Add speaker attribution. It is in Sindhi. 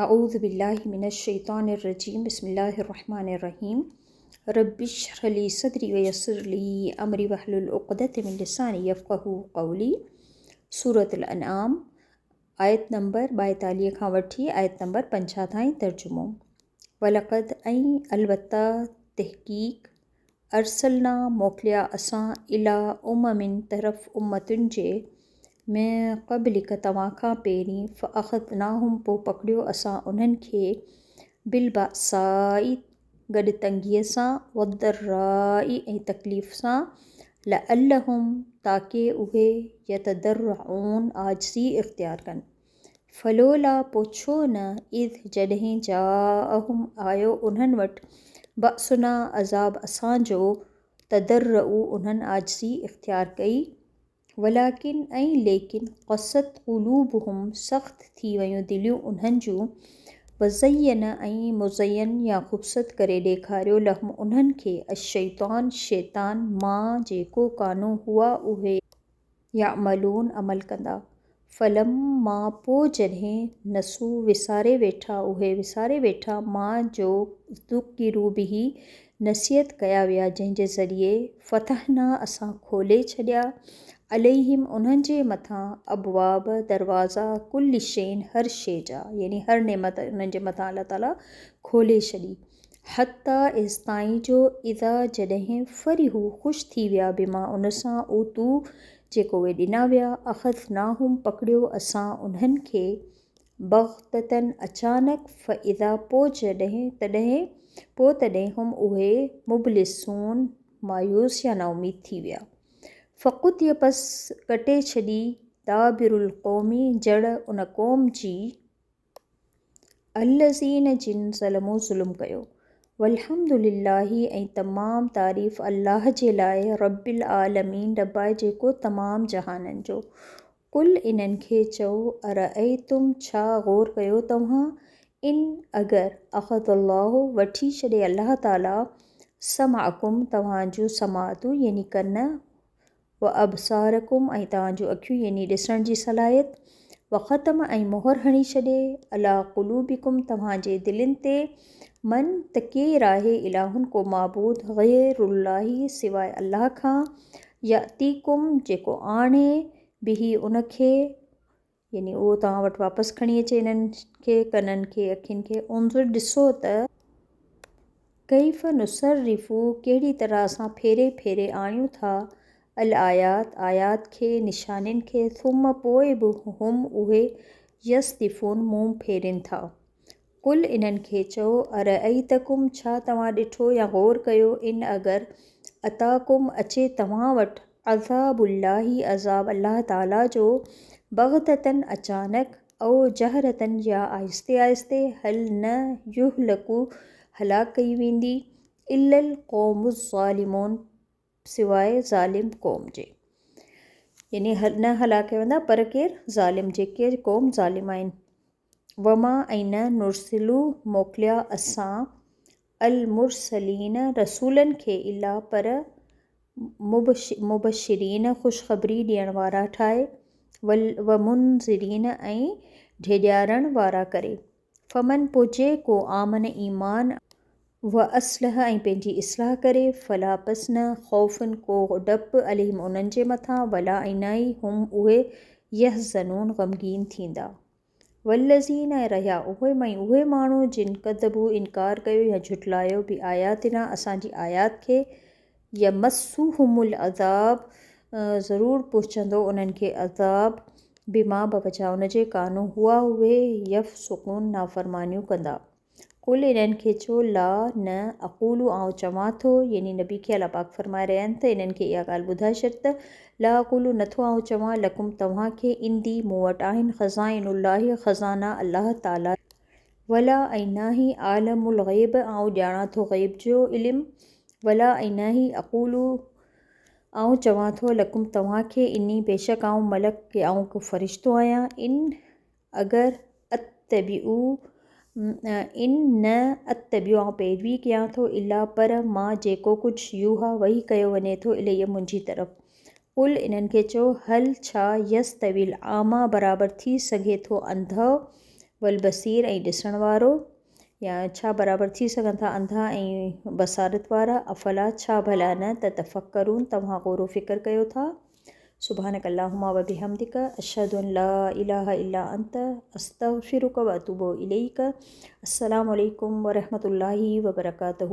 Speaker 1: اعوذ بالله من الشيطان الرجيم بسم الله الرحمن الرحيم رب اشرح لي صدري ويسر لي امري واحلل عقدة من لساني يفقهوا قولي سورة الانعام آيت نمبر 42 کان وٺي آيت نمبر 50 تائين ترجمو ولقد ۽ البته تحقيق ارسلنا موڪليا اسان الي امم طرف امتن جي من قبلک توهان کان پهرين فاخذناهم پوء پڪڙيو اسان انهن کي بالباساء گڏ تنگيء سان والضراء ۽ تڪليف سان لعلهم تاڪه اهي يتضرعون عاجزي اختيار ڪن. فلولا پوء ڇو نه اذ جڏهن جاءهم آيو انهن وٽ بأسنا عذاب اسان جو تضرعوا انهن عاجزي اختيار ڪئي ولڪن ۽ ليڪن قست قلوبهم سخت ٿي ويون دليون انهن جون وزين ۽ مزين يا خوبصورت ڪري ڏيکاريو لهم انهن کي الشيطان شيطان ما جيڪو ڪانو هئا اهي يعملون عمل ڪندا. فلما پوء جڏهن نسوا وساري ويٺا اهي وساري ويٺا ما جو ذڪروا به نصيحت ڪيا ويا جنهن جي ذريعي فتحنا اسان کولي ڇڏيا عليهم انهن جي مٿان ابواب دروازا ڪل شيء هر شيء جا يعني هر نعمت انهن جي مٿان الله تعالي کولي ڇڏي. حتيٰ ايستائين جو اذا جڏهن فرحو خوش ٿي ويا بما ان سان اوتو جيڪو اهي ڏنا ويا اخذناهم پڪڙيو اسان انهن کي بغتة اچانڪ فاذا پوء جڏهن تڏهن پوء تڏهن هم اهي مبلسون مايوس يا نااميد ٿي ويا فقطع پس ڪٽي ڇڏي دابر القوم جڙ ان قوم جي الذين جن ظلموا ظلم ڪيو. والحمد لله ۽ تمام تعريف الله جي لاء رب العالمين رب آهي جيڪو تمام جهانن جو. قل انهن کي چئو ارأيتم ڇا غور ڪيو توهان ان اگر اخذ الله وٺي ڇڏي الله تعالي سمعڪم توهان جون سماعتون يعني ڪن وابصارڪم ۽ توهان جون اکيون يعني ڏسڻ جي صلاحيت، وختم ۽ مهر هڻي ڇڏي، عليٰ قلوبڪم توهان جي دلين تي، من ته ڪير آهي الٰه ڪو معبود غير الله سواء الله کان، ياتيڪم جيڪو آڻي، به ان کي، يعني اهو توهان وٽ واپس کڻي اچي انهن کي، ڪنن کي، اکين کي، انظر ڏسو ته ڪيف نصرف ڪهڙي طرح اسان ڦيري ڦيري آڻيون ٿا الآيات آيات کي، نشانين کي، ثم پوء به هم اهي يصدفون منهن ڦيرين ٿا. قل انهن کي چئو، ارأيتڪم ڇا توهان ڏٺو يا غور ڪيو ان اگر اتاڪم اچي توهان وٽ عذاب الله عذاب الله تعالي جو بغتة اچانڪ او جهرة يا آهستي آهستي هل نه يهلڪ هلاڪ ڪئي ويندي الا القوم الظالمون سواء ظالم قوم جي يعني نه هلاڪ ڪيا ويندا پر ڪير ظالم جيڪي قوم ظالم آهن. وما ۽ نه نرسل موڪليا اسان المرسلين رسولن کي الا پر مبشرين خوشخبري ڏيڻ وارا ٺاهي ومنذرين ۽ ڊيڄارڻ وارا ڪري فمن پوء جيڪو آمن ايمان واصلح ۽ پنهنجي اصلاح ڪري فلا پس نه خوف ڪو ڊپ عليهم انهن جي مٿان ولا ۽ نه ئي هم اهي يحزنون غمگين ٿيندا. والذين ۽ رهيا اهي مئي اهي ماڻهو جن ڪذبوا انڪار ڪيو يا جهٽلايو بآياتنا اسان جي آيات کي يمسهم العذاب ضرور پهچندو انهن کي عذاب بما بوجه ان جي ڪانو هئا اهي يفسقون نافرمانيون ڪندا. قل انهن کي چئو، لا، نه، اقول آئون چوان ٿو، يعني نبي کي الله پاڪ فرمائي رهيا آهن ته انهن کي اها ڳالهه ٻڌائي ڇڏ ته، لا اقول نه ٿو آئون چوان، لڪم توهان کي، عندي مون وٽ آهن، خزائن الله خزانا الله تعاليٰ ولا ۽ نه ئي اعلم الغيب آئون ڄاڻان ٿو غيب جو علم، ولا ۽ نه ئي اقول آئون چوان ٿو، لڪم توهان کي، اني بيشڪ آئون ملڪ آئون هڪ فرشتو آهيان، ان اگر اتبع ان نه اتبع آئون پيروي ڪيان ٿو الا پر ما جيڪو ڪجهه يوحيٰ وحي ڪيو وڃي ٿو الي منهنجي طرف. قل انهن کي چئو هل ڇا يستوي الاعميٰ برابر ٿي سگهي ٿو انڌو والبصير ۽ ڏسڻ وارو؟ يا ڇا برابر ٿي سگهن ٿا انڌا ۽ بصارت وارا؟ افلا ڇا ڀلا نه تتفڪرون توهان غور و فڪر ڪيو ٿا؟ سبحانک اللهم وبحمدک اشهد ان لا اله الا انت استغفرک واتوب اليک السلام عليڪم ورحمة الله وبرڪاته.